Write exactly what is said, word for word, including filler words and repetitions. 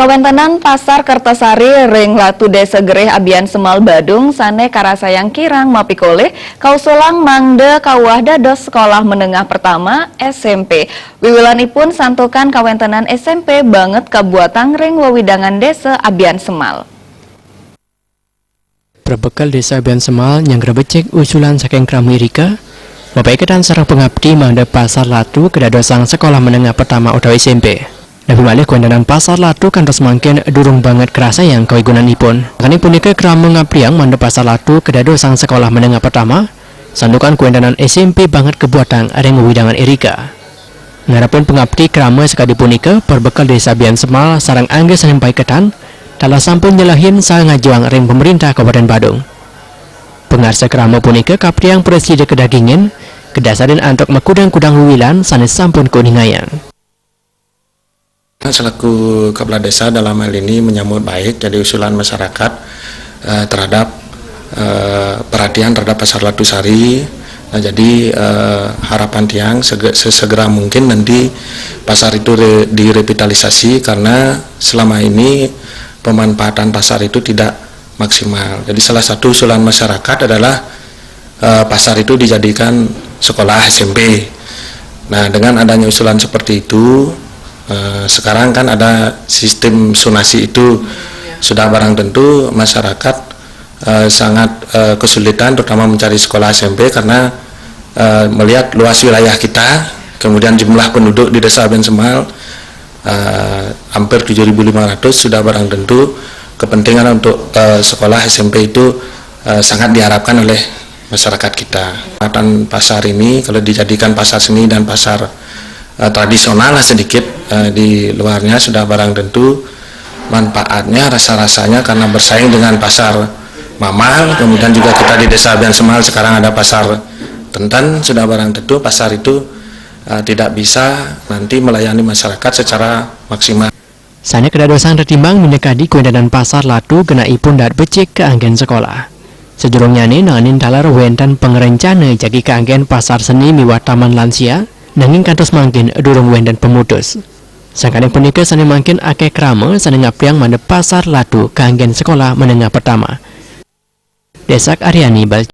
Kawéntenan Pasar Kertosari ring Latu Désa Gerih Abiansemal Badung sané karasayang kirang mapikolih kausulang mangda kawuh dados sekolah menengah pertama S M P. Wiwilanipun santukan kawéntenan S M P banget kabuatang ring wewidangan Désa Abiansemal. Prabekel Désa Abiansemal nyanggra becik usulan saking krama irika, mapaiketan sareng pangapti mangda Pasar Latu kadadosang sekolah menengah pertama utawi S M P. Napi malih kawéntenan Pasar Latu kantos mangkin durung banget karasayang kawigunanipun. Makaning punika krama ngaptiang mangda Pasar Latu kadadosang sekolah menengah pertama, santukan kawéntenan S M P banget kabuatang ring wewidangan irika. Ngarepin pangapti krama sakadi punika, prabekel Désa Abiansemal sareng angga sané paiketan, taler sampun nyelehin saha ngajuang ring Pemerintah Kabupaten Badung. Pangarsa krama punika kaptiang prasida kadagingin, kadasarin antuk makudang-kudang wiwilan sané sampun kauningayang. Selaku Kepala Desa dalam hal ini menyambut baik jadi usulan masyarakat eh, terhadap eh, perhatian terhadap Pasar Latu Sari. Nah, jadi eh, harapan tiang sege- sesegera mungkin nanti pasar itu re- direvitalisasi karena selama ini pemanfaatan pasar itu tidak maksimal. Jadi salah satu usulan masyarakat adalah eh, pasar itu dijadikan sekolah S M P. Nah, dengan adanya usulan seperti itu, eh, sekarang kan ada sistem zonasi itu sudah barang tentu masyarakat eh, sangat eh, kesulitan terutama mencari sekolah S M P karena eh, melihat luas wilayah kita, kemudian jumlah penduduk di Desa Abiansemal eh, hampir tujuh ribu lima ratus, sudah barang tentu kepentingan untuk eh, sekolah S M P itu eh, sangat diharapkan oleh masyarakat kita. Pemanfaatan pasar ini kalau dijadikan pasar seni dan pasar eh, tradisional lah sedikit eh, di luarnya sudah barang tentu manfaatnya rasa-rasanya karena bersaing dengan pasar Mamal, kemudian juga kita di Desa Abiansemal sekarang ada pasar Tenten, sudah barang tentu pasar itu eh, tidak bisa nanti melayani masyarakat secara maksimal. Sané kadadosang tetimbang minakadi kawéntenan Pasar Latu genahipun dahat becik kaanggén sekolah. Sadurungnyané nanging taler wénten pangrencana jagi kaanggén pasar seni miwah taman lansia, nanging kantos mangkin durung wénten pamutus. Sangkaning punika sané mangkin akéh krama sané ngaptiang mangda Pasar Latu kaanggén sekolah menengah pertama. Désak Aryani Bal-